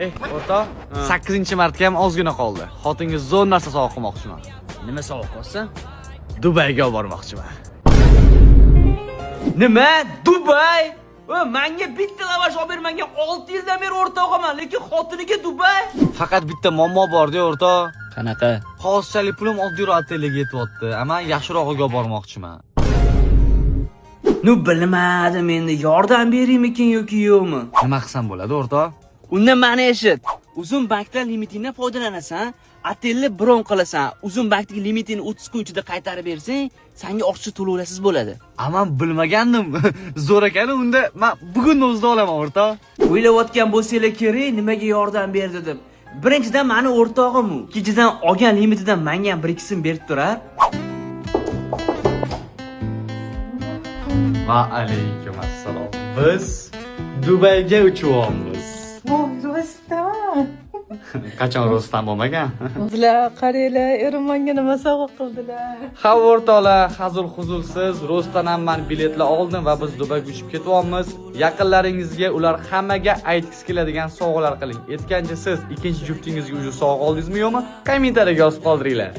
Ey, o'rtoq, 8-martga ham ozgina qoldi. Xotinga zo'r narsa sovg'a qilmoqchiman. Nima sovg'a qilyapsan? Dubayga olib bormoqchiman. Nima? Dubay? O, manga bitta lavash olib bermagan 6 yildan beri o'rtog'iman, lekin xotiniga Dubay. Faqat bitta muammo bor-da, o'rtoq. Qanaqa? Hozirchalik pulim oddiyroq otelga yetyapti. Man yaxshirog'iga olib bormoqchiman. Ну, bilmadim endi, yordam beraymikin yoki yo'qmi? Nima qilsam bo'ladi, o'rtoq? Unda mani eshit. Uzum bankdan limitingdan foydalanasan, otelni bron qilasan. Uzum bankdagi limitini 30 kun ichida qaytarib bersang, senga ortiqcha to'lovlarsiz bo'ladi. A, man bilmagandim. Zo'r ekan, unda man bugunni o'zida olaman, o'rtoq. O'ylayotgan bo'lsanglar kerak, nimaga yordam berdi deb. Birinchidan, mani o'rtog'im u. Ikkinchidan, olgan limitidan menga ham bir ikkisin berib turar. Va alaykum assalom. Biz Dubayga uchyapmiz. Voy, rostdan. Qachon rostdan bo'lmagan? Sizlar qaranglar, erim menga nima sovg'a qildilar. Ha, o'rtoqlar, hazil huzulsiz rostdan ham man biletlar oldim va biz Dubayga uchib ketyapmiz. Yaqinlaringizga, ular hammaga aytgisi keladigan sovg'alar qiling. Aytgancha, siz ikkinchi juftingizga уже sovg'a oldingizmi, yo'qmi? Kommentariyaga yozib qoldiringlar.